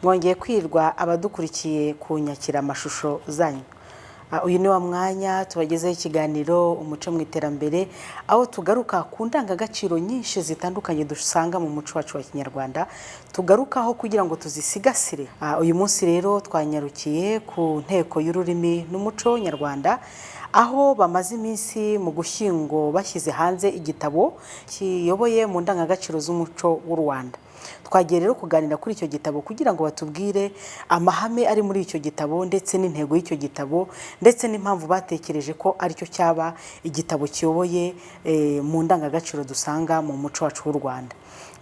Mwongeye kwirwa abadukurikiye ku nyakiramashusho zanyu. Uyu ni wa mwanya tubagezeho ikiganiro Umuco mu Iterambere, aho tugaruka ku ndangagaciro nyinshi zitandukanye dusanga mu muco wacu wa Kinyarwanda, tugarukaho kugira ngo tuzisigasire. Uyu munsi rero twanyarukiye ku Nteko y'Ururimi n'Umuco Nyarwanda, aho bamaze iminsi mu Gushyingo bashyize hanze igitabo kiyoboye mu ndangagaciro z'umuco w'u Rwanda. Twagiye rero kuganira kuri icyo gitabo kugira ngo batubwire amahame ari muri icyo gitabo, ndetse n'intego y'icyo gitabo, ndetse n'impamvu batekereje ko aricyo cyaba igitabo kiyoboye mu ndangagaciro dusanga mu muco wacu w'u Rwanda.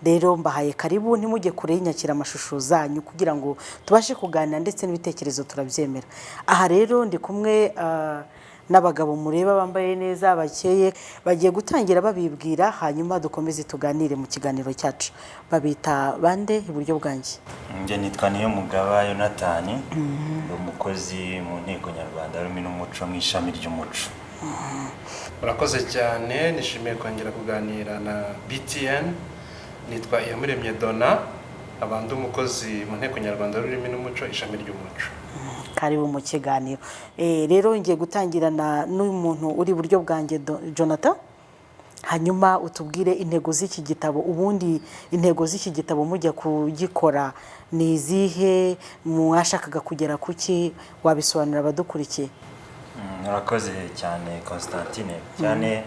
Rero mbahaye karibu, ntimujye kure y'inyakiramashusho zanyu kugira ngo tubashe kuganira, ndetse n'ibitekerezo turabyemera. Aha rero ndi kumwe n'abagabo mureba bambaye neza, bakeye. Bagiye gutangira babibwira, hanyuma dukomeze tuganire mu kiganiro cyacu. Babita bande iburyo bwanjye? Njye nitwa Niyomugaba Yonatani, ndi umukozi mu Nteko Nyarwanda y'Ururimi n'Umuco mu ishami ry'umuco. Murakoze cyane, nishimiye kongera kuganira na BTN. Nitwa Iyamuremye Dona, abandi umukozi mu Nteko Nyarwanda y'Ururimi n'Umuco, ishami ry'umuco. Karibu mu kiganiro. Rero ngiye gutangirana n'umuntu uri iburyo bwanjye, Jonathan, hanyuma utubwire intego z'iki gitabo. Ubundi intego z'iki gitabo mujya kugikora ni izihe? Mwashakaga kugera kuki? Wabisobanurira abadukurikiye? Murakoze cyane, Constantine, cyane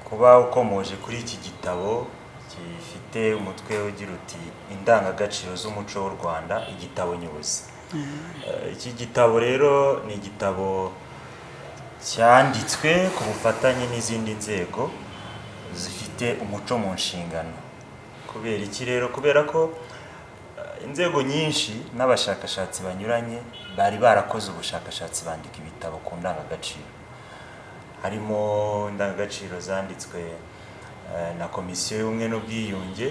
kuba ukomoje kuri iki gitabo gifite umutwe ugira uti "Indangagaciro z'umuco w'u Rwanda, igitabo nyobozi". Iki gitabo rero ni igitabo cyanditswe ku bufatanye n'izindi nzego zifite umuco mu nshingano. Kubera iki rero? Kubera ko inzego nyinshi n'abashakashatsi banyuranye bari barakoze ubushakashatsi, bandika ibitabo ku ndangagaciro. Harimo indangagaciro zanditswe na Komisiyo y'Ubumwe n'Ubwiyunge,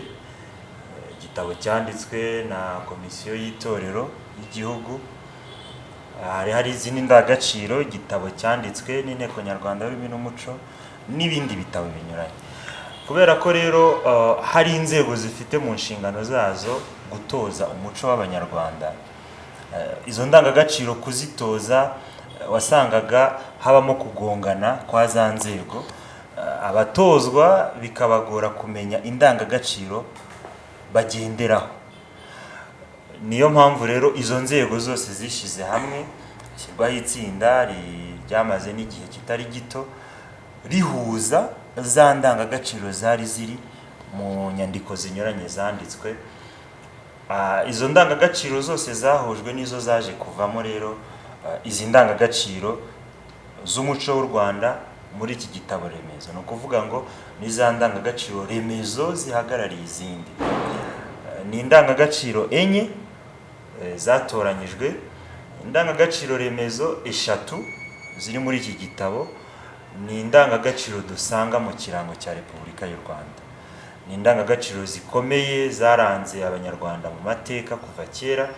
igitabo cyanditswe na Komisiyo y'Itorero y'Igihugu, hari izindi ndangagaciro, igitabo cyanditswe n'Inteko Nyarwanda y'Ururimi n'Umuco, n'ibindi bitabo binyuranye. Kubera ko rero hari inzego zifite mu nshingano zazo gutoza umuco w'Abanyarwanda, izo ndangagaciro kuzitoza, wasangaga habamo kugongana kwa za nzego, abatozwa bikabagora kumenya indangagaciro bagenderaho. Niyo mpamvu rero izo nzego zose zishyize hamwe, hashyirwaho itsinda ryamaze n'igihe kitari gito rihuza za ndangagaciro zari ziri mu nyandiko zinyuranye zanditswe. Izo ndangagaciro zose zahujwe n'izo zaje kuvamo rero izi ndangagaciro z'umuco w'u Rwanda muri iki gitabo remezo. Ni ukuvuga ngo ni za ndangagaciro remezo zihagarariye izindi. Ni indangagaciro enye zatoranyijwe. Indangagaciro remezo eshatu ziri muri iki gitabo ni indangagaciro dusanga mu kirango cya Repubulika y'u Rwanda. Ni indangagaciro zikomeye zaranze Abanyarwanda mu mateka kuva kera,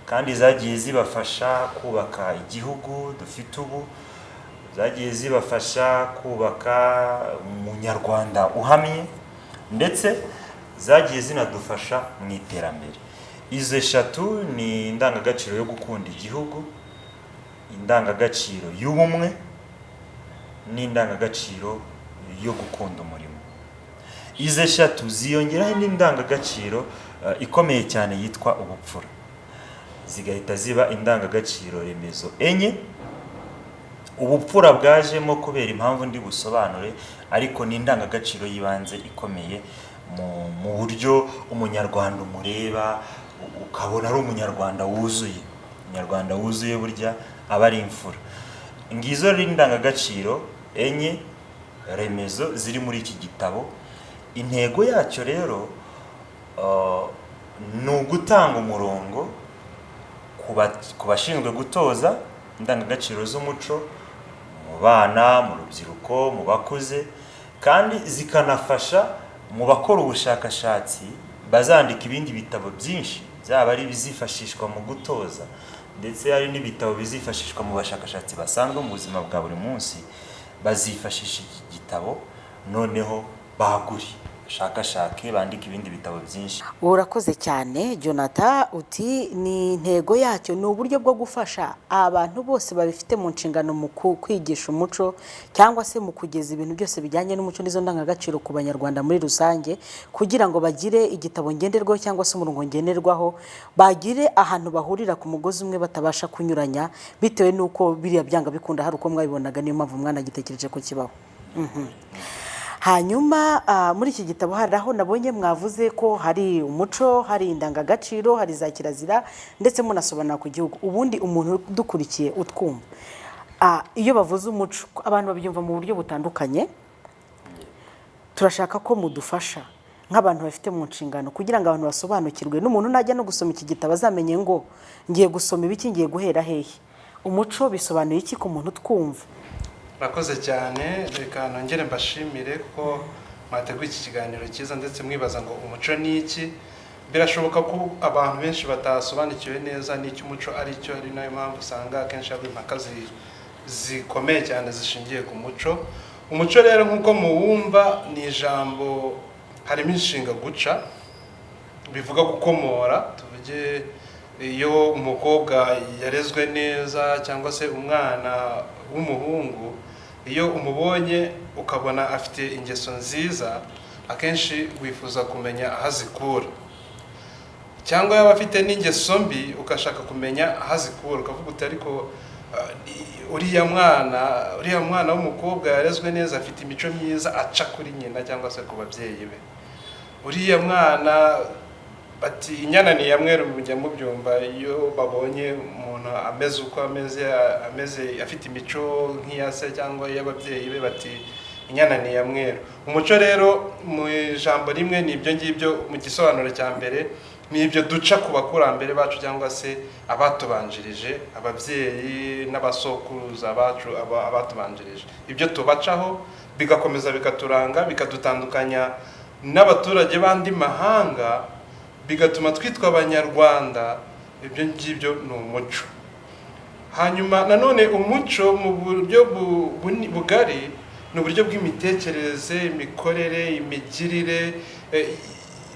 kandi zagiye zibafasha kubaka igihugu dufite ubu, zagiye zibafasha kubaka Umunyarwanda uhamye, ndetse zagiye zinadufasha mu iterambere. Izo eshatu ni indangagaciro yo gukunda igihugu, indangagaciro y'ubumwe n'indangagaciro yo gukunda umurimo. Izi eshatu ziyongeraho indi ndangagaciro ikomeye cyane yitwa ubupfura, zigahita ziba indangagaciro remezo enye. Ubupfura bwajemo kubera impamvu ndi busobanure, ariko ni indangagaciro y'ibanze ikomeye mu buryo Umunyarwanda umureba ukabona ari Umunyarwanda wuzuye. Umunyarwanda wuzuye burya aba ari imfura. Ngizo rero indangagaciro enye remezo ziri muri iki gitabo. Intego yacyo rero ni ugutanga umurongo ku bashinzwe gutoza indangagaciro z'umuco mu bana, mu rubyiruko, mu bakuze, kandi zikanafasha mu bakora ubushakashatsi bazandika ibindi bitabo byinshi, byaba ari ibizifashishwa mu gutoza, ndetse hari n'ibitabo bizifashishwa mu bashakashatsi basanzwe mu buzima bwa buri munsi. Bazifashisha iki gitabo noneho bagure. bashakashake, bandike ibindi bitabo byinshi. Urakoze cyane, Jonathan. Uti ni intego yacyo ni uburyo bwo gufasha abantu bose babifite mu nshingano mu kwigisha umuco cyangwa se mu kugeza ibintu byose bijyanye n'umuco n'izo ndangagaciro ku Banyarwanda muri rusange, kugira ngo bagire igitabo ngenderwaho cyangwa se umurongo ngenderwaho, bagire ahantu bahurira ku mugozi umwe batabasha kunyuranya, bitewe n'uko biriya byanga bikunda hari uko mwabibonaga, niyo mpamvu mwanagitekereje ko kibaho. Hanyuma muri iki gitabo hari aho nabonye mwavuze ko hari umuco, hari indangagaciro, hari za kirazira, ndetse munasobanura ku gihugu. Ubundi umuntu udukurikiye utwumva, iyo bavuze umuco abantu babyumva mu buryo butandukanye. Turashaka ko mudufasha nk'abantu bafite mu nshingano, kugira ngo abantu basobanukirwe, n'umuntu najya no gusoma iki gitabo azamenye ngo ngiye gusoma ibiki, ngiye guhera hehe. Umuco bisobanuye iki ku muntu utwumva? Murakoze cyane. Reka nongere mbashimire ko mwateguye iki kiganiro cyiza, ndetse mwibaza ngo umuco ni iki. Birashoboka ko abantu benshi batasobanukiwe neza n'icyo umuco ari cyo, ari nayo mpamvu usanga akenshi haba impaka zikomeye cyane zishingiye ku muco. Umuco rero, nk'uko muwumva, ni ijambo harimo inshinga guca, bivuga gukomora. Tuvuge iyo umukobwa yarezwe neza cyangwa se umwana w'umuhungu, iyo umubonye ukabona afite ingeso nziza, akenshi wifuza kumenya aho azikura, cyangwa yaba afite n'ingeso mbi ugashaka kumenya aho azikura, ukavuga uti ariko uriya mwana w'umukobwa yarezwe neza, afite imico myiza aca kuri nyina cyangwa se ku babyeyi be. Uriya mwana bati inyana ni iya mweru, mujya mubyumva, iyo babonye umuntu ameze uko ameze, afite imico nk'iya se cyangwa iy'ababyeyi be, bati inyana ni iya mweru. Umuco rero mu ijambo rimwe ni ibyo ngibyo. Mu gisobanuro cya mbere ni ibyo duca ku bakurambere bacu cyangwa se abatubanjirije, ababyeyi n'abasokuruza bacu, abatubanjirije, ibyo tubacaho bigakomeza bikaturanga, bikadutandukanya n'abaturage b'andi mahanga, bigatuma twitwa Abanyarwanda. Ibyo ngibyo ni umuco. Hanyuma nanone umuco mu buryo bugari ni uburyo bw'imitekerereze, imikorere, imigirire,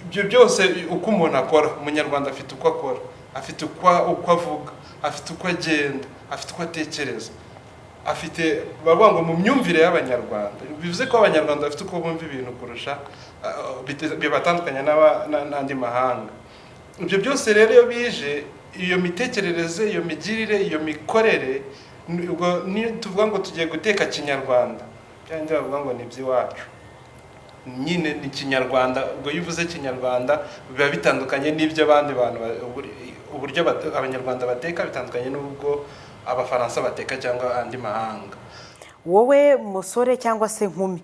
ibyo byose uko umuntu akora. Umunyarwanda afite uko akora, afite uko avuga, afite uko agenda, afite uko atekereza, afite, bavuga ngo mu myumvire y'Abanyarwanda, bivuze ko Abanyarwanda bafite uko bumva ibintu kurusha bibatandukanya n'andi mahanga. Ibyo byose rero iyo bije, iyo mitekerereze, iyo migirire, iyo mikorere, ubwo niyo tuvuga ngo tugiye guteka kinyarwanda, byandi bavuga ngo ni iby'iwacu nyine, ni kinyarwanda. Ubwo iyo uvuze kinyarwanda biba bitandukanye n'ibyo abandi bantu uburyo Abanyarwanda bateka bitandukanye n'ubwo Abafaransa bateka cyangwa andi mahanga. Wowe musore cyangwa se nkumi,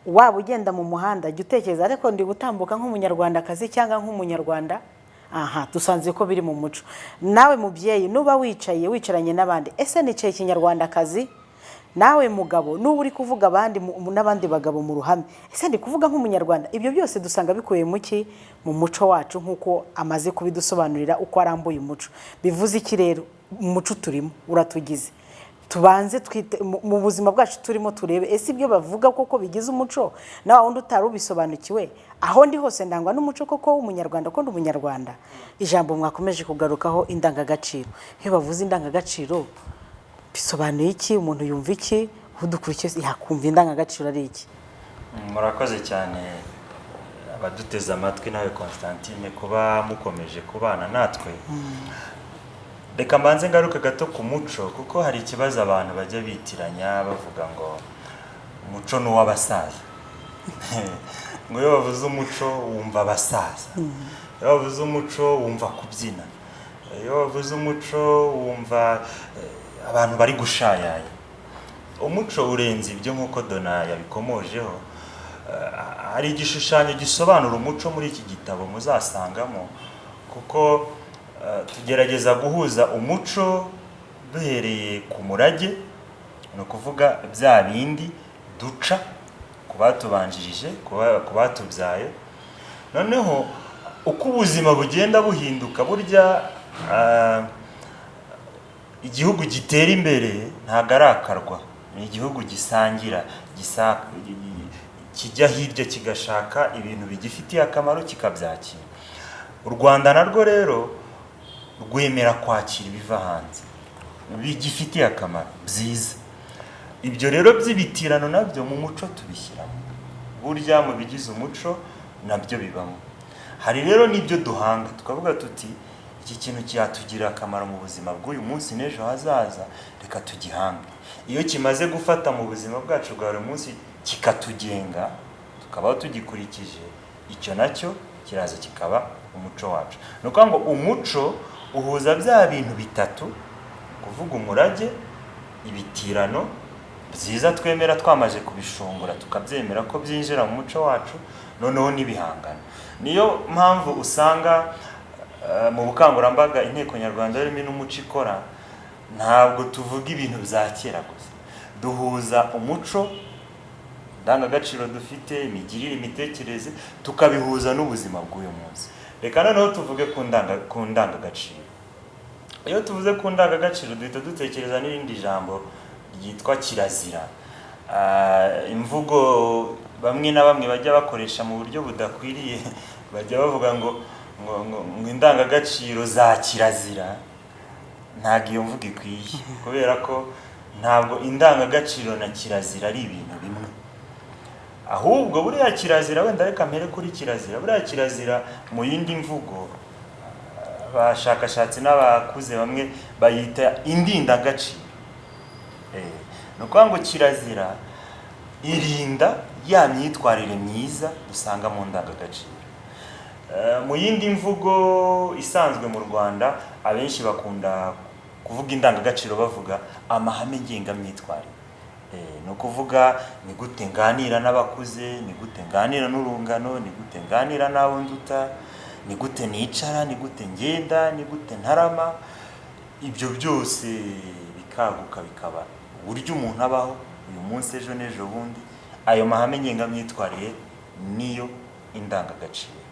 waba ugenda mu muhanda, jya utekereza, ariko ndi gutambuka nk'Umunyarwandakazi cyangwa nk'Umunyarwanda? Aha dusanze ko biri mu muco. Nawe mubyeyi, nuba wicaye, wicaranye n'abandi, ese nicaye kinyarwandakazi? Nawe mugabo, nuba uri kuvuga abandi n'abandi bagabo mu ruhame, ese ndi kuvuga nk'Umunyarwanda? Ibyo byose dusanga bikubiye mu ki? Mu muco wacu, nk'uko amaze kubidusobanurira uko arambuye umuco. Bivuze iki rero? Umuco turimo uratugize. Tubanze twite mu buzima bwacu turimo, turebe ese ibyo bavuga koko bigize umuco, na wundi utari ubisobanukiwe, aho ndi hose ndangwa n'umuco koko w'Umunyarwanda, ko ndi Umunyarwanda? Ijambo mwakomeje kugarukaho, indangagaciro. Iyo bavuze indangagaciro bisobanuye iki? Umuntu yumva iki? Udukurikiye yakumva indangagaciro ari iki? Murakoze cyane abaduteze amatwi, nawe Constantine kuba mukomeje kubana natwe. Reka mbanze ngaruke gato ku muco, kuko hari ikibazo abantu bajya bitiranya bavuga ngo umuco ni uw'abasaza, ngo iyo bavuze umuco wumva abasaza, iyo bavuze umuco wumva kubyina, iyo bavuze umuco wumva abantu bari gushayaya. Umuco urenze ibyo, nk'uko Dona yabikomojeho. Hari igishushanyo gisobanura umuco muri iki gitabo muzasangamo, kuko tugerageza guhuza umuco duhereye ku murage, ni ukuvuga bya bindi duca ku batubanjirije, ku batubyaye. Noneho uko ubuzima bugenda buhinduka, burya igihugu gitera imbere ntabwo ari akarwa, ni igihugu gisangira. kijya hirya kigashaka ibintu bigifitiye akamaro kikabyakira. U Rwanda narwo rero rwemera kwakira ibiva hanze bigifitiye akamaro byiza. Ibyo rero by'ibitirano nabyo mu muco tubishyiramo, burya mu bigize umuco nabyo bibamo. Hari rero n'ibyo duhanga tukavuga tuti iki kintu cyatugirira akamaro mu buzima bw'uyu munsi n'ejo hazaza, reka tugihange. Iyo kimaze gufata mu buzima bwacu bwa buri munsi kikatugenga, tukabaho tugikurikije, icyo nacyo kiraza kikaba umuco wacu. Ni ukuvuga ngo umuco uhuza bya bintu bitatu, kuvuga umurage, ibitirano byiza twemera twamaze kubishungura tukabyemera ko byinjira mu muco wacu, noneho n'ibihangano. Niyo mpamvu usanga mu bukangurambaga Inteko Nyarwanda y'Ururimi n'Umuco ikora, ntabwo tuvuga ibintu bya kera gusa, duhuza umuco, indangagaciro dufite, imigirire, imitekerereze, tukabihuza n'ubuzima bw'uyu munsi. Reka noneho tuvuge ku ndangagaciro. Iyo tuvuze ku ndangagaciro duhita dutekereza n'irindi jambo ryitwa kirazira. Imvugo bamwe na bamwe bajya bakoresha mu buryo budakwiriye, bajya bavuga ngo ngo ngo, ngo indangagaciro za kirazira. Ntabwo iyo mvugo ikwiye, kubera ko ntabwo indangagaciro na kirazira ari ibintu bimwe. Ahubwo buriya kirazira, wenda reka mpere kuri kirazira, buriya kirazira mu yindi mvugo abashakashatsi n'abakuze bamwe bayita indindagaciro. Ni ukuvuga ngo kirazira irinda ya myitwarire myiza dusanga mu ndangagaciro. Mu yindi mvugo isanzwe mu Rwanda, abenshi bakunda kuvuga indangagaciro bavuga amahame ngengamyitwarire. Ni ukuvuga ni gute nganira n'abakuze, ni gute nganira n'urungano, ni gute nganira n'abo nduta, ni gute nicara, ni gute ngenda, ni gute ntarama. Ibyo byose bikaguka bikaba uburyo umuntu abaho uyu munsi, ejo n'ejo bundi. Ayo mahame ngengamyitwarire niyo indangagaciro.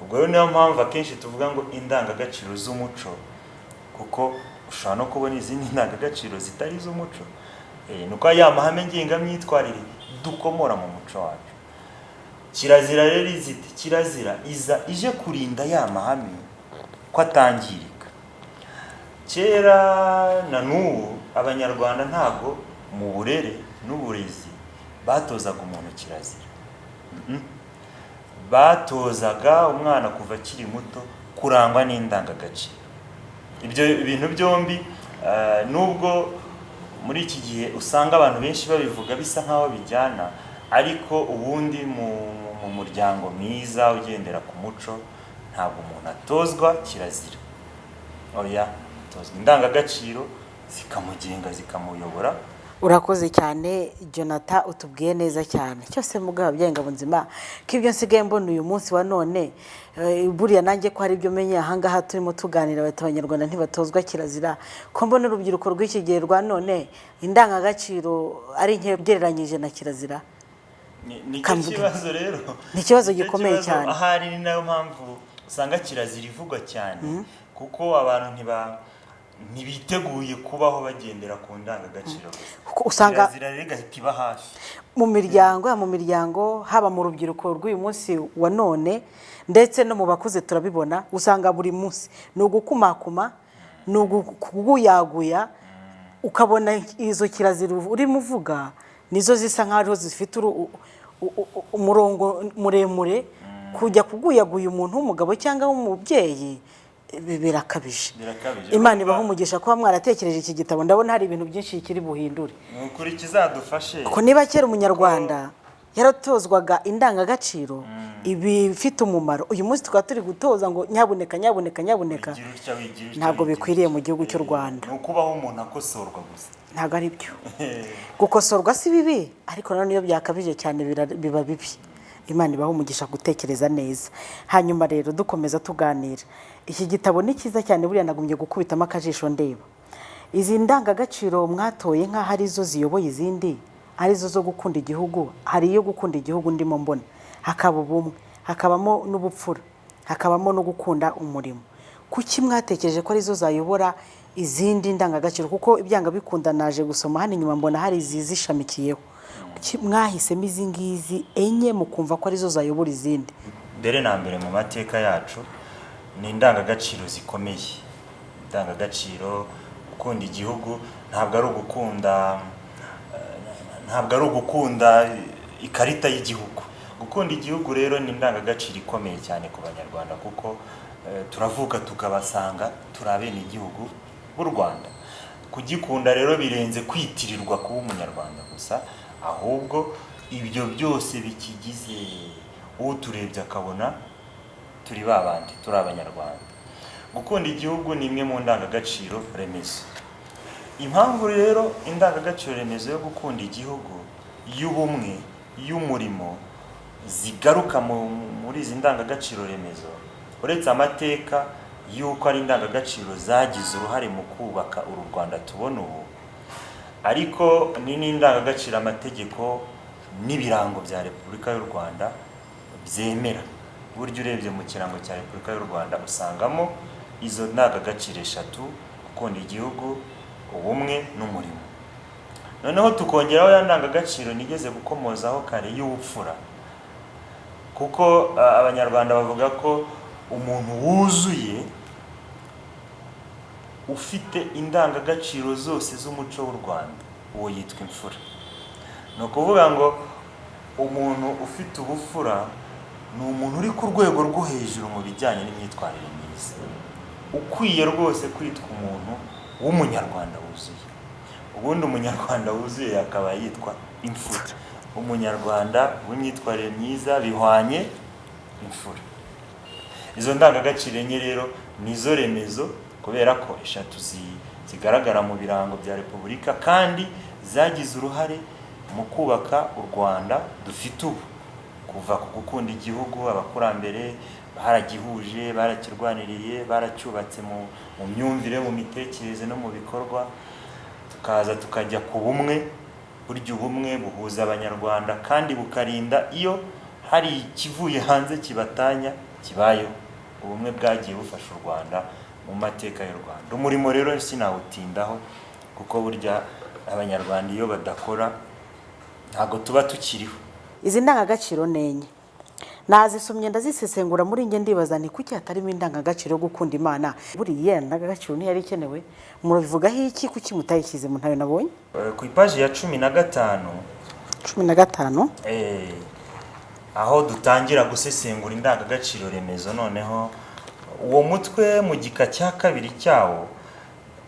Ubwo rero niyo mpamvu akenshi tuvuga ngo indangagaciro z'umuco, kuko ushobora no kubona izindi ndangagaciro zitari iz'umuco. Ni uko ya mahame ngengamyitwarire dukomora mu muco wacu. Kirazira rero izite kirazira iza ije kurinda ya mahame ko atangirika. Kera na n'ubu Abanyarwanda ntago mu burere n'uburezi batozaga umuntu kirazira. Batozaga umwana kuva akiri muto kurangwa n'indangagaciro. Ibyo bintu byombi, nubwo muri iki gihe usanga abantu benshi babivuga bisa nk'aho bijyana, ariko ubundi mu muryango mwiza ugendera ku muco ntabwo umuntu atozwa kirazira. Oya, atozwa indangagaciro zikamugenga, zikamuyobora. Urakoze cyane Jonathan, utubwiye neza cyane. Cyose mugabo ababyeyi Ngabonzima, ko ibyo nsigaye mbona uyu munsi wa none, buriya nanjye ko hari ibyo menye ahangaha turimo tuganira, bati Abanyarwanda ntibatozwa kirazira, ko mbona urubyiruko rw'iki gihe rwa none indangagaciro ari nke ugereranyije na kirazira. Nicyo Kamvuge. kibazo rero. Ni ikibazo Nicyo gikomeye kibazo. cyane. Ahari ni nayo mpamvu usanga kirazira ivugwa cyane, kuko abantu ntibiteguye kubaho bagendera ku ndangagaciro gusa. Kuko usanga kirazira rero igahita iba hafi mu miryango, yaba mu miryango, haba mu rubyiruko rw'uyu munsi wa none, ndetse no mu bakuze turabibona. Usanga buri munsi ni ugukumakuma, ni ukuguyaguya, ukabona izo kirazira urimo uvuga nizo zisa nk'aho ariho zifite umurongo muremure. Kujya kuguyaguya umuntu w'umugabo cyangwa w'umubyeyi birakabije. Birakabije. Imana ibahe umugisha kuba mwaratekereje iki gitabo. Ndabona hari ibintu byinshi kiri buhindure. Ni ukuri kizadufashe. Ko niba kera Umunyarwanda yaratozwaga indangagaciro ibifite umumaro, uyu munsi tukaba turi gutoza ngo nyabuneka, nyabuneka, nyabuneka, Wigira utya, wigira utya, ntabwo wigira bikwiriye utya. mu gihugu cy'u Rwanda. Ni ukubaho umuntu akosorwa gusa. Ntabwo ari byo. Gukosorwa si bibi, ariko nanone iyo byakabije cyane biba bibi. Imana ibahe umugisha gutekereza neza. Hanyuma rero dukomeza tuganira, iki gitabo ni cyiza cyane. Buriya nagumye gukubitamo akajisho ndeba izi ndangagaciro mwatoye nk'aho arizo ziyoboye izindi, arizo zo gukunda igihugu. Hari iyo gukunda igihugu ndimo mbona, hakaba ubumwe, hakabamo n'ubupfura, hakabamo no gukunda umurimo. Kuki mwatekereje ko arizo zayobora izindi ndangagaciro? Kuko ibyanga bikunda naje gusoma hano inyuma mbona hari izizishamikiyeho. Kuki mwahisemo izi ngizi enye mukumva ko arizo zayobora izindi? Mbere na mbere, mu mateka yacu ni indangagaciro zikomeye. Indangagaciro gukunda igihugu ntabwo ari ugukunda ikarita y'igihugu. Gukunda igihugu rero ni indangagaciro ikomeye cyane ku Banyarwanda, kuko turavuka tukabasanga turi abenegihugu b'u Rwanda. Kugikunda rero birenze kwitirirwa kuba Umunyarwanda gusa, ahubwo ibyo byose bikigize, uturebye akabona turi ba bandi, turi Abanyarwanda. Gukunda igihugu ni imwe mu ndangagaciro remezo. Impamvu rero indangagaciro remezo yo gukunda igihugu, y'ubumwe, y'umurimo zigaruka muri izi ndangagaciro remezo, uretse amateka y'uko ari indangagaciro zagize uruhare mu kubaka uru Rwanda tubona ubu, ariko ni n'indangagaciro amategeko n'ibirango bya Repubulika y'u Rwanda byemera. Burya urebye mu kirango cya Repubulika y'u Rwanda usangamo izo ndangagaciro eshatu: gukunda igihugu, ubumwe n'umurimo. Noneho tukongeraho ya ndangagaciro nigeze gukomozaho kare y'ubupfura, kuko Abanyarwanda bavuga ko umuntu wuzuye ufite indangagaciro zose z'umuco w'u Rwanda, uwo yitwa imfura. Ni ukuvuga ngo umuntu ufite ubupfura ni umuntu uri ku rwego rwo hejuru mu bijyanye n'imyitwarire myiza, ukwiye rwose kwitwa umuntu w'Umunyarwanda wuzuye. Ubundi Umunyarwanda wuzuye akaba yitwa imfura. Umunyarwanda w'imyitwarire myiza bihwanye imfura. Izo ndangagaciro enye rero nizo remezo, kubera ko eshatu zigaragara mu birango bya Repubulika kandi zagize uruhare mu kubaka u Rwanda dufite ubu. Kuva ku gukunda igihugu, abakurambere baragihuje, barakirwaniriye, baracyubatse mu myumvire, mu mitekerereze no mu bikorwa. Tukaza tukajya ku bumwe. Burya ubumwe buhuza Abanyarwanda kandi bukarinda iyo hari ikivuye hanze kibatanya kibayeho. Ubumwe bwagiye bufasha u Rwanda mu mateka y'u Rwanda. Umurimo rero sinawutindaho, kuko burya Abanyarwanda iyo badakora ntabwo tuba tukiriho. Izi ndangagaciro ni enye, nazisomye ndazisesengura muri njye, ndibaza ni kuki hatarimo indangagaciro yo gukunda Imana. Buriya ndangagaciro ntiyari ikenewe? Murabivugaho iki? Kuki mutayishyize mu? Ntayo nabonye. Ku ipaji ya 15. 15. Aho dutangira gusesengura indangagaciro remezo, noneho uwo mutwe mu gika cya kabiri cyawo,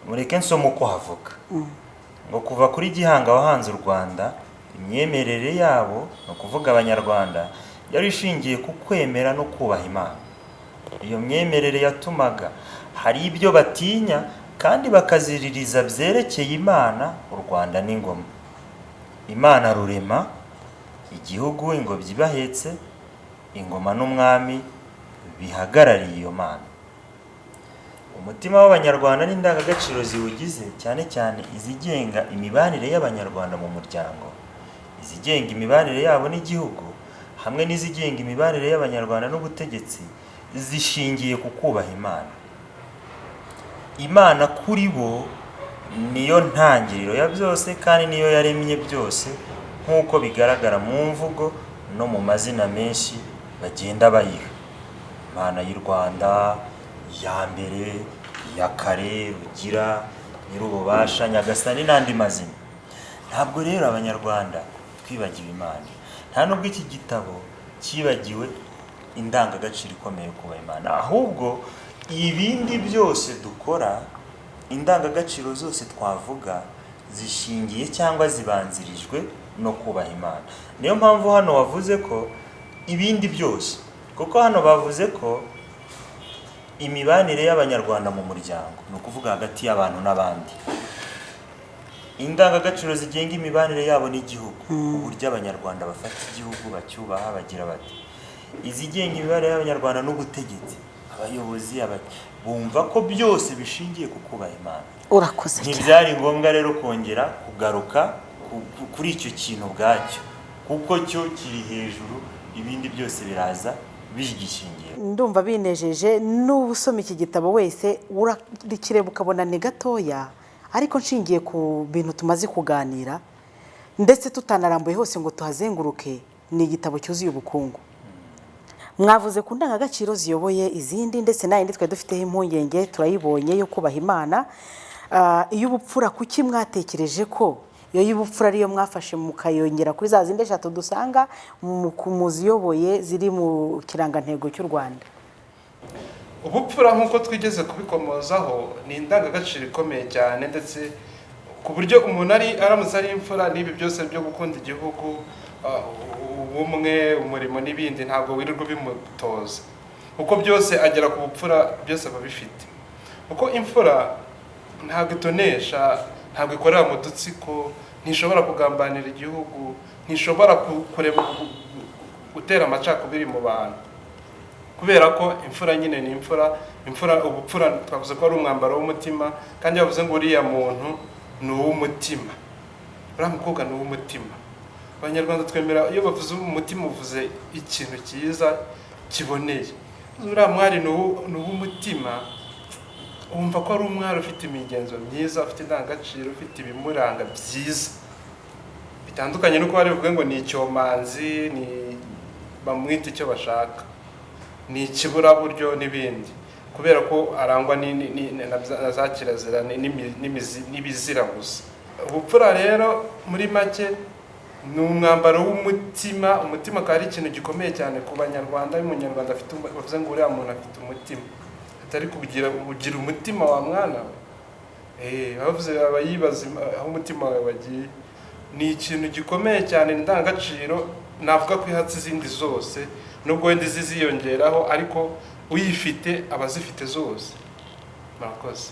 mureke nsome uko havuga ngo: "Kuva kuri Gihanga wahanze u Rwanda, imyemerere yabo, ni ukuvuga Abanyarwanda, yari ishingiye ku kwemera no kubaha Imana. Iyo myemerere yatumaga hari ibyo batinya kandi bakaziririza byerekeye Imana, u Rwanda n'ingoma. Imana Rurema, igihugu, ingobyi ibahetse, ingoma n'umwami bihagarariye iyo Mana. Umutima w'Abanyarwanda n'indangagaciro ziwugize, cyane cyane izigenga imibanire y'Abanyarwanda mu muryango, izigenga imibanire yabo n'igihugu, hamwe n'izigenga imibanire y'Abanyarwanda n'ubutegetsi, zishingiye ku kubaha Imana. Imana kuri bo niyo ntangiriro ya byose kandi niyo yaremye byose, nk'uko bigaragara mu mvugo no mu mazina menshi bagenda bayiha: Imana y'u Rwanda, iya mbere, iya kare, Rugira, Nyir'ububasha, Nyagasani n'andi mazina. Ntabwo rero Abanyarwanda twibagiwe Imana. Nta nubwo iki gitabo cyibagiwe indangagaciro ikomeye yo kubaha Imana. Ahubwo ibindi byose dukora, indangagaciro zose twavuga, zishingiye cyangwa zibanzirijwe no kubaha Imana. Niyo mpamvu hano wavuze ko ibindi byose, kuko hano bavuze ko imibanire y'Abanyarwanda mu muryango, ni ukuvuga hagati y'abantu n'abandi, indangagaciro zigenga imibanire yabo n'igihugu, uburyo Abanyarwanda bafata igihugu, bacyubaha, bagira bati izigenga imibanire y'Abanyarwanda n'ubutegetsi, abayobozi, bumva ko byose bishingiye ku kubaha Imana." Urakoze cyane. Ntibyari ngombwa rero kongera kugaruka kuri icyo kintu ubwacyo, kuko cyo kiri hejuru, ibindi byose biraza bigishingiye. Ndumva binejeje. N'uba usoma iki gitabo wese urakireba ukabona ni gatoya, ariko nshingiye ku bintu tumaze kuganira Ndetse tutanarambuye hose ngo tuhazenguruke, ni igitabo cyuzuye ubukungu. Mwavuze ku ndangagaciro ziyoboye izindi, ndetse n'ayindi twari dufiteho impungenge turayibonye yo kubaha Imana. Iy'ubupfura, kuki mwatekereje ko iyo y'ubupfura ariyo mwafashe mukayongera kuri za zindi eshatu dusanga mu ziyoboye ziri mu kirangantego cy'u Rwanda? Ubupfura, nk'uko twigeze kubikomozaho, ni indangagaciro ikomeye cyane, ndetse ku buryo umuntu ari aramutse ari imfura, n'ibi byose byo gukunda igihugu, ubumwe, umurimo n'ibindi, ntabwo wirirwa ubimutoza, kuko byose agera ku bupfura, byose aba abifite. Kuko imfura ntabwo itonesha, ntabwo ikorera mu dutsiko, ntishobora kugambanira igihugu, ntishobora gutera amacakubiri mu bantu, kubera ko imfura nyine ni imfura. Imfura, ubupfura twavuze ko ari umwambaro w'umutima, kandi bavuze ngo uriya muntu ni uw'umutima, uriya mukobwa ni uw'umutima. Abanyarwanda twemera iyo bavuze umutima, uvuze ikintu cyiza kiboneye. Uriya mwari ni uw'umutima, wumva ko ari umwari ufite imigenzo myiza, ufite indangagaciro, ufite ibimuranga byiza, bitandukanye n'uko bari buvuge ngo ni icyomanzi, ni bamwita icyo bashaka, ni ikiburaburyo n'ibindi, kubera ko arangwa na za kirazira n'ibizira gusa. Ubupfura rero muri make ni umwambaro w'umutima. Umutima akaba ari ikintu gikomeye cyane ku Banyarwanda. Iyo Umunyarwanda afite bavuze ngo uriya muntu afite umutima, atari kugira umutima wa mwana we, bavuze aba yibaza aho umutima wawe wagiye. Ni ikintu gikomeye cyane, indangagaciro navuga ko ihatse izindi zose, nubwo wenda izi ziyongeraho, ariko uyifite aba azifite zose. Murakoze.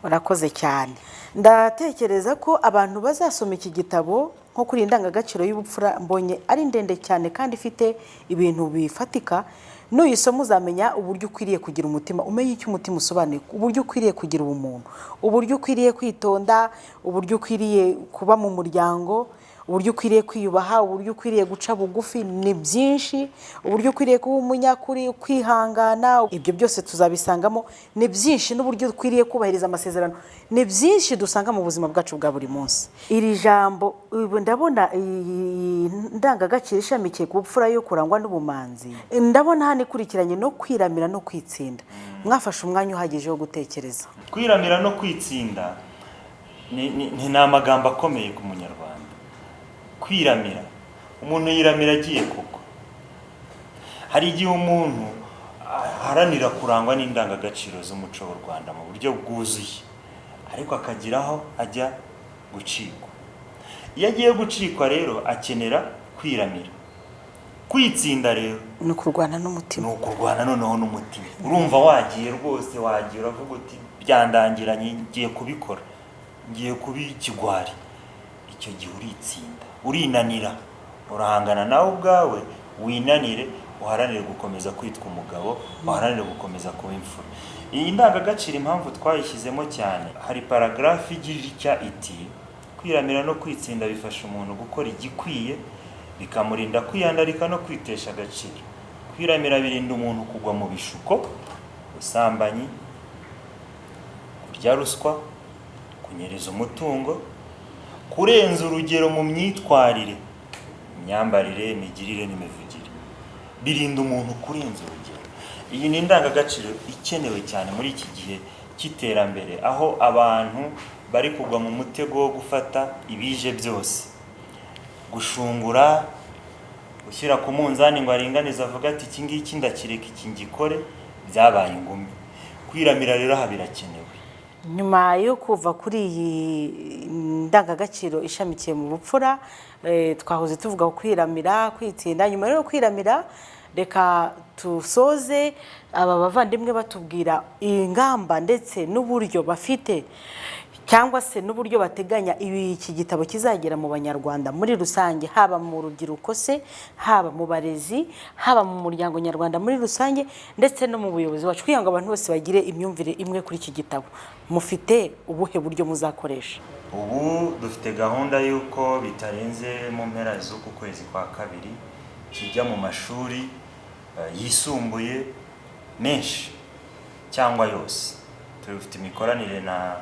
Urakoze cyane. Ndatekereza ko abantu bazasoma iki gitabo, nko kuri iyi ndangagaciro y'ubupfura, mbonye ari ndende cyane kandi ifite ibintu bifatika. Nuyisoma uzamenya uburyo ukwiriye kugira umutima, umenye icyo umutima usobanuye, uburyo ukwiriye kugira ubumuntu, uburyo ukwiriye kwitonda, uburyo ukwiriye kuba mu muryango, uburyo ukwiriye kwiyubaha, uburyo ukwiriye guca bugufi, ni byinshi, uburyo ukwiriye kuba umunyakuri, kwihangana, ibyo byose tuzabisangamo, ni byinshi, n'uburyo ukwiriye kubahiriza amasezerano, ni byinshi dusanga mu buzima bwacu bwa buri munsi. Iri jambo ubu ndabona iyi ndangagaciro ishamikiye ku bupfura yo kurangwa n'ubumanzi, ndabona hano ikurikiranye no kwiramira no kwitsinda. Mwafashe umwanya uhagije wo gutekereza? Kwiramira no kwitsinda ni amagambo akomeye ku Munyarwanda. Kwiramira, umuntu yiramira agiye kugwa. Hari igihe umuntu aharanira kurangwa n'indangagaciro z'umuco w'u Rwanda mu buryo bwuzuye, ariko akagira aho ajya gucikwa. Iyo agiye gucikwa rero akenera kwiramira. Kwitsinda rero ni ukurwana n'umutima. Ni ukurwana noneho n'umutima. Urumva wagiye rwose, wagiye uravuga uti byandangiranye, ngiye kubikora, ngiye kuba ikigwari. Icyo gihe uritsinda, urinanira, urahangana nawe ubwawe, winanire, uharanire gukomeza kwitwa umugabo, uharanire gukomeza kuba imfura. Iyi ndangagaciro impamvu twayishyizemo cyane, hari paragarafu igira itya iti: kwiramira no kwitsinda bifasha umuntu gukora igikwiye, bikamurinda kwiyandarika no kwitesha agaciro. Kwiramira birinda umuntu kugwa mu bishuko, ubusambanyi, kurya ruswa, kunyereza umutungo, kurenza urugero mu myitwarire, imyambarire, imigirire n'imivugire. Birinda umuntu kurenza urugero. Iyi ni indangagaciro ikenewe cyane muri iki gihe cy'iterambere, aho abantu bari kugwa mu mutego wo gufata ibije byose, gushungura, gushyira ku munzani ngo aringanize, avuga ati iki ngiki ndakireka, iki ngikore, byabaye ingumi. Kwiramira rero aha birakenewe. Nyuma yo kuva kuri iyi ndangagaciro ishamikiye mu bupfura, twahoze tuvuga kwiramira, kwitsinda. Nyuma rero kwiramira, reka tusoze aba bavandimwe batubwira ingamba ndetse n'uburyo bafite, cyangwa se n'uburyo bateganya iki gitabo kizagera mu Banyarwanda muri rusange, haba mu rubyiruko se, haba mu barezi, haba mu muryango nyarwanda muri rusange, ndetse no mu buyobozi wacu, kugira ngo abantu bose bagire imyumvire imwe kuri iki gitabo. Mufite ubuhe buryo muzakoresha? Ubu dufite gahunda y'uko bitarenze mu mpera z'uku kwezi kwa kabiri kijya mu mashuri yisumbuye menshi cyangwa yose. Dufite imikoranire na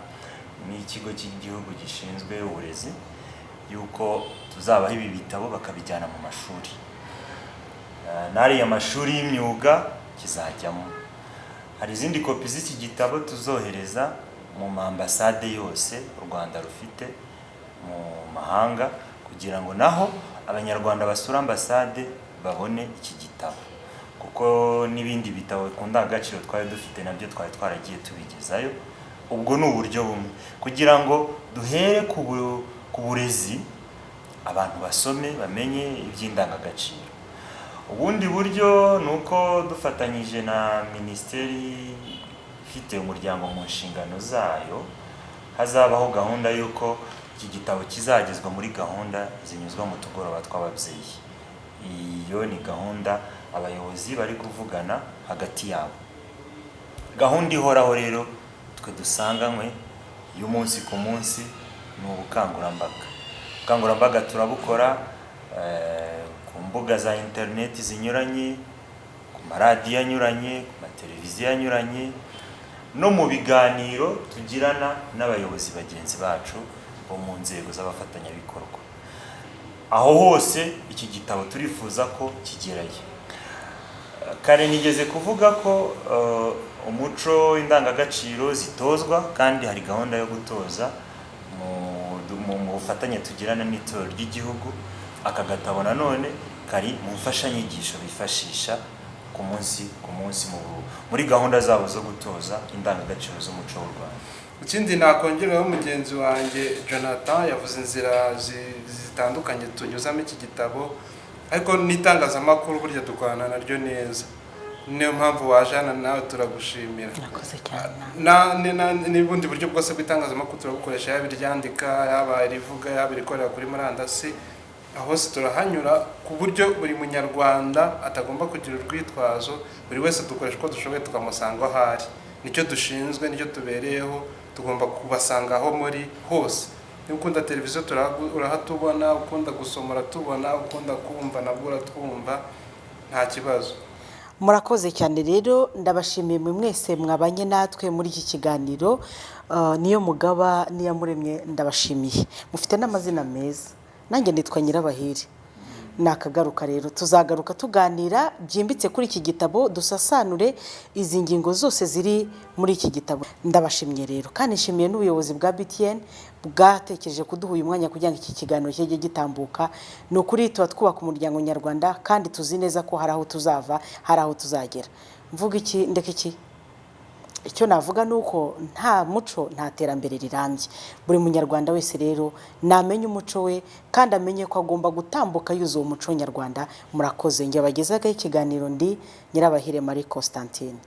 n'ikigo cy'igihugu gishinzwe uburezi. y'uko tuzabaha ibi bitabo bakabijyana mu mashuri. N'ariya mashuri y'imyuga kizajyamo. Hari izindi kopi z'iki gitabo tuzohereza mu mambasade yose u Rwanda rufite mu mahanga, kugira ngo naho Abanyarwanda basura ambasade babone iki gitabo, kuko n'ibindi bitabo ku ndangagaciro twari dufite nabyo twari twaragiye tubigezayo. Ubwo ni uburyo bumwe kugira ngo duhere ku burezi, abantu basome bamenye iby'indangagaciro. Ubundi buryo ni uko dufatanyije na minisiteri ifite umuryango mu nshingano zayo, hazabaho gahunda y'uko iki gitabo kizagezwa muri gahunda zinyuzwa mu tugoroba tw'ababyeyi. Iyo ni gahunda abayobozi bari kuvugana hagati yabo. Gahunda ihoraho rero twe dusanganywe y'umunsi ku munsi ni ubukangurambaga. Ubukangurambaga turabukora ku mbuga za interineti zinyuranye, ku maradiyo anyuranye, ku mateleviziyo anyuranye, no mu biganiro tugirana n'abayobozi bagenzi bacu bo mu nzego z'abafatanyabikorwa. Aho hose iki gitabo turifuza ko kigerayo. Kare nigeze kuvuga ko umuco, indangagaciro zitozwa, kandi hari gahunda yo gutoza mu bufatanye tugirana n'itorero ry'igihugu. Aka gatabo nanone kari mu mfashanyigisho bifashisha ku munsi ku munsi muri gahunda zabo zo gutoza indangagaciro z'umuco w'u Rwanda. Ikindi nakongeraho, mugenzi wanjye Jonathan yavuze inzira zitandukanye tunyuzamo iki gitabo, ariko n'itangazamakuru burya dukorana naryo neza, niyo mpamvu waje hano nawe turagushimira. Murakoze cyane. N'ubundi buryo bwose bw'itangazamakuru turabukoresha, yaba iryandika, yaba irivuga, yaba irikorera kuri murandasi, aho hose turahanyura ku buryo buri Munyarwanda atagomba kugira urwitwazo. Buri wese dukoresha uko dushoboye tukamusanga aho ari. Nicyo dushinzwe, nicyo tubereyeho, tugomba kubasanga aho muri hose. Niba ukunda televiziyo urahatubona, ukunda gusoma uratubona, ukunda kumva nabwo uratwumva, nta kibazo. Murakoze cyane rero, ndabashimiye mwe mwese mwabanye natwe muri iki kiganiro. Niyo mugaba Niyamuremye, ndabashimiye, mufite n'amazina meza. Nanjye nitwa Nyirabahire. Nakagaruka rero, tuzagaruka tuganira byimbitse kuri iki gitabo, dusasanure izi ngingo zose ziri muri iki gitabo. Ndabashimye rero, kandi nshimiye n'ubuyobozi bwa BTN bwatekereje kuduha uyu mwanya kugira ngo iki kiganiro kijye gitambuka. Ni ukuri tuba twubaka umuryango nyarwanda, kandi tuzi neza ko hari aho tuzava, hari aho tuzagera. Mvuga iki, ndeka iki? Icyo navuga ni uko nta muco nta terambere rirambye. Buri Munyarwanda wese rero namenye umuco we, kandi amenye ko agomba gutambuka yuzuye umuco nyarwanda. Murakoze. Njye bagezaga ikiganiro ndi Nyirabahire Marie Constantine.